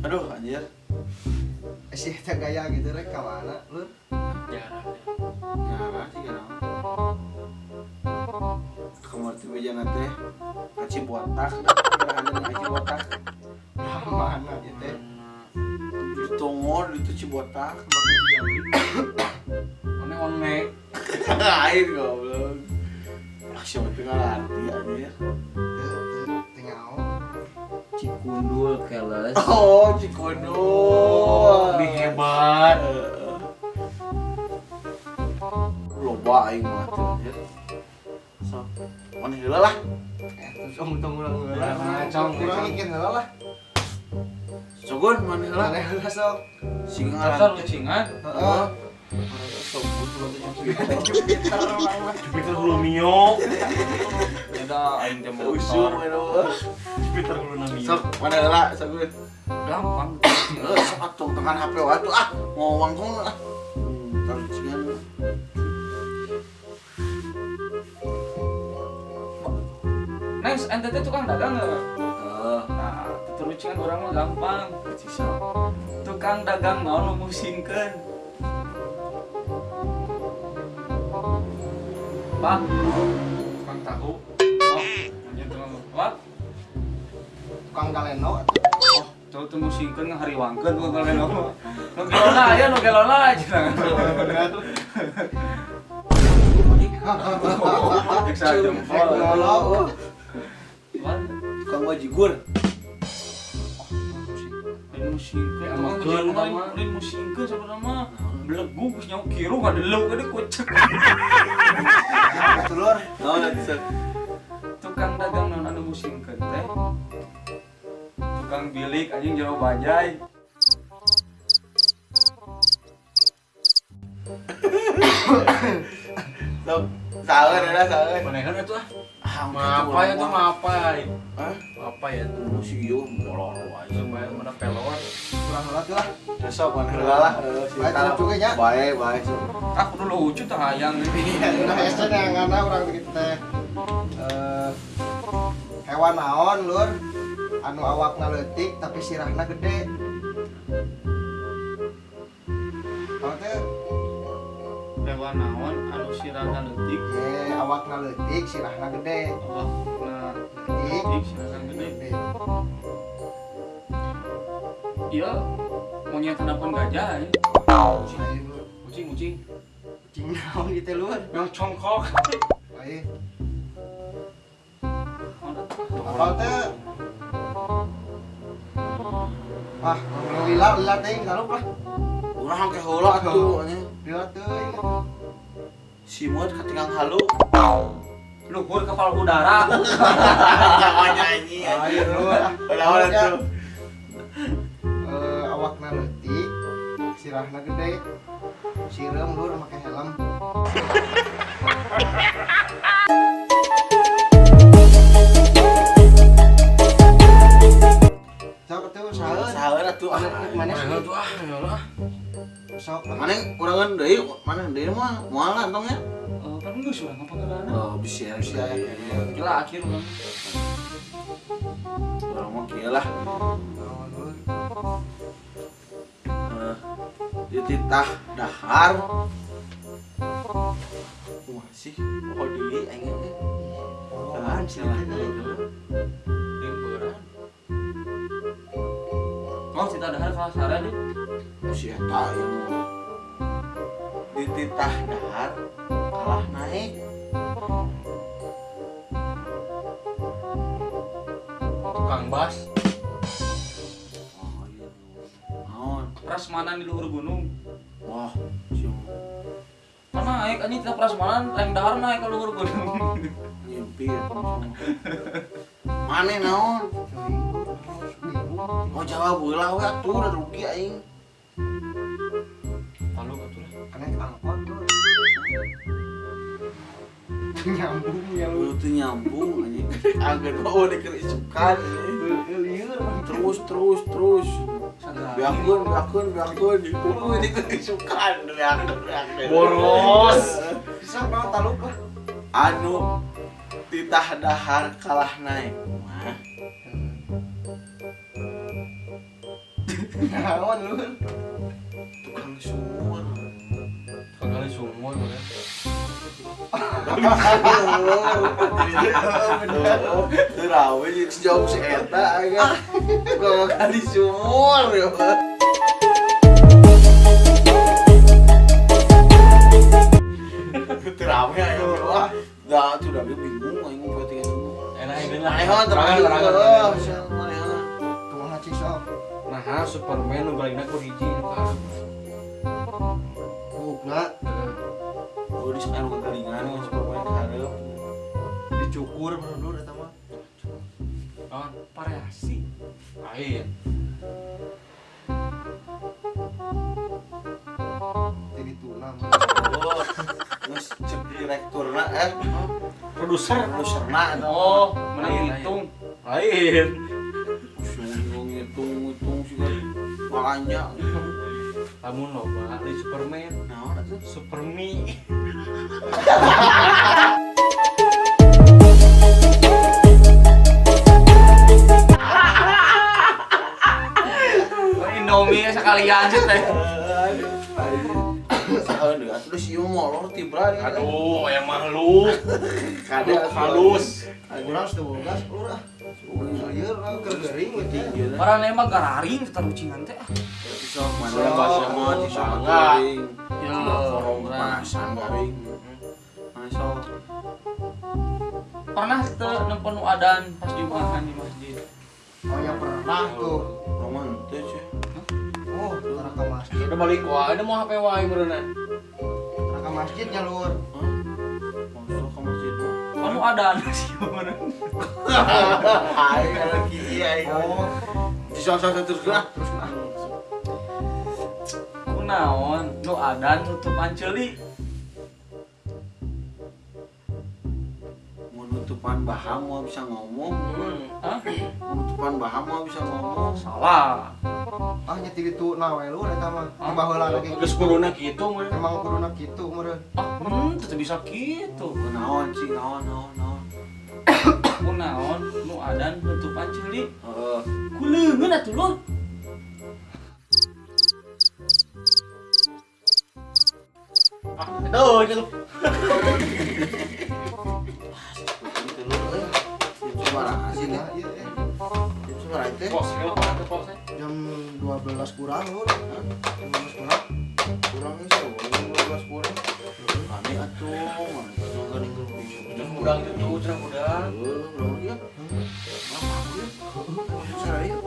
Aduh anjir. Si eta gaya gitu rek ka mana lur? Jarang. Jarang sih jarang. Kamar teh bejana teh ka Cibotak, berahan ka Cibotak. Mana ieu teh? Di Tongor itu Cibotak. One one. Air goblok. Ah siapa teh ngarti anjir. Teu teu teu ngao. Cikundul keles. Oh, Cikundul. Lebih hebat. Loba aing mah teh anjir. Sok, mana heula lah. Terus om tong ulang heula. Cong, Urang mikir heula lah. Sogun mana heula? Mana heula sok. Sing Dasar ngaran. lucingan. Heeh. Sogun Jupiter urang mah. Jupiter hulu Mio. Beda aing teh Usum motor. aduh. Jupiter hulu Mio. Sok mana heula Sogun? Gampang. Sok atuh tekan HP wae tuh ah, ngowang ah. Taruh cingan. Neng, ente teh tukang dagang enggak? Heeh. Nah, terucingan urang mah gampang. Sisa. Tukang dagang naon nu musingkeun? Pak, Tukang tahu. oh, anjir tukang Pak, Tukang galeno. oh, tuh tuh musingkeun ngahariwangkeun tukang galeno. Nu gelona aya nu gelona cenah. Nyiksa jempol. Lolo. Wah, Tukang bajigur. lain musingkeun, Amakeun tukang eta mah. lain musingkeun sebenarnya mah. Belegu geus nyawa kiru ngadeleu gede kocek. Telur. Naon atuh sok? Tukang dagang naon anu musingkeun teh? Tukang bilik anjing jero bajai. Sok saeur heula saeur. Manehan atuh ah. Ah, Mapai atuh mapai. Hah? Mapai atuh. Lu sih ieu molor wae. Supaya mana pelor. Kurang heula tuh lah. Ya sok mana heula lah. Bae lucu ge nya. Bae, bae sok. Ah, kudu lucu tah hayang. Udah hese neanganna urang kitu teh. Hewan naon lur anu awakna leutik tapi sirahna gede. Kalau teh Hewan naon anu sirahna leutik? Ye, awakna leutik sirahna gede. Awakna Leutik leutik sirahna gede. gede. Iya, monyet hadapan gajah ya. Ayo lur. Kucing, kucing. Kucing naon gitu lur. Yang congkok. Ayo. Apa teh? Ah, lila lila teh salup lah. Urang ke heula atuh anjing. Lila teuing. Simut katinggang halu. Luhur kapal udara. Jangan nyanyi. Ayo lur. Heula atuh. Awakna leutik, sirahna gede. Sireum lur make helm. Sok atuh saheun. Saeur atuh ah. Mana Manehan atuh ah, ya Allah. Sok Mana kurangan deui, mana deui mah moal lah entong nya. Oh, kan geus urang apa geulana. Oh, bisa Bisa ya. Gila akhir urang. Urang mah kieu lah. Naon lur? Dititah dahar. Wah sih, oh deui aing teh. Apaan sih teh? Limpuran. Oh, cita dahar kalah sare deh. Si eta ieu mah. Dititah dahar kalah naik. Tukang bas. Oh iya. Naon? Prasmanan di luhur gunung. Wah, si Kan naik anjing tidak prasmanan, lain dahar naik ke luhur gunung. ngimpi ya. Mane naon? Bingung. Oh jawab heula we atuh udah rugi aing. Palu atuh lah. Kena angkot lur. Nyambung ya Lu lur. tuh nyambung anjing. Anggeun mah udah kerisukan anjing. Liur. Terus terus terus. Sagala. Beakeun beakeun beakeun itu ini kerisukan beakeun beakeun. Boros. Bisa naon taluk lah. Anu titah dahar kalah naik mah. Naon lu? Tukang sumur. Tukang kali sumur bener. Teu rawe jeung sejauh si eta kan. Tukang kali sumur ya. Teu rawe aing wah. Da atuh da bingung aing ngumpet teh. Enak aing lah. Manehan terakhir. Kumaha cik sok? Nah, Superman nu galingna ku hiji nu ka hareup. Bukna. Oh, di anu kagalingan Superman ka hareup. Dicukur menurut eta mah. Naon? Variasi. Lain. Jadi tuna mah. Oh, geus cek direkturna Produser. Produserna eta. Oh, menang hitung. Lain. Ngitung-ngitung sih kan balanja. Lamun loba di Superman. Naon atuh? Supermi. Indomie sekalian sih teh. Saheun deui atuh si ieu molor tibra. Aduh, aya makhluk. Kade halus. Urang teu bogas lur ah. Lieur urang keur gering we teh. Orang mah gararing tetarucingan teh. Sok mana bahasa mah di sok garing. Ya, korong kepanasan garing. Masuk. Pernah teu nempo nu adan pas Jumatan di masjid? Oh ya pernah tuh. Romantis sih. Oh, tara ka masjid. Udah balik wae, udah mau HP wae meureunna. Tara ka masjid nya lur. Hah? Masuk ke masjid mah. Anu adan sih meureun. Aing kalau kieu aing. Oh, Disosok terus lah. terus ah. Kunaon nu adan nutupan ceuli? Mau nutupan baham mau bisa ngomong. Hah? Mau nutupan baham mau bisa ngomong. Salah. Ah nya ti ditu na we lur eta mah. Di baheula lagi. Geus kuduna kitu meureun. Emang kuduna kitu meureun. Ah, teu bisa kitu. Naon cing naon naon naon. Kunaon nu adan nutupan ceuli? Heeh. Ku leungeun atuh lur. Ah, itu itu. Jam sabaraha sih teh? Nah, ieu eh. Jam sabaraha teh? Pos, ya, pos. Jam 12 kurang lur. Jam 12 kurang. Kurangnya sih, 12 kurang. Aneh atuh, mana geuning Terus udang itu, cerah udang. Heeh, ya. Apa ya? Cara ya.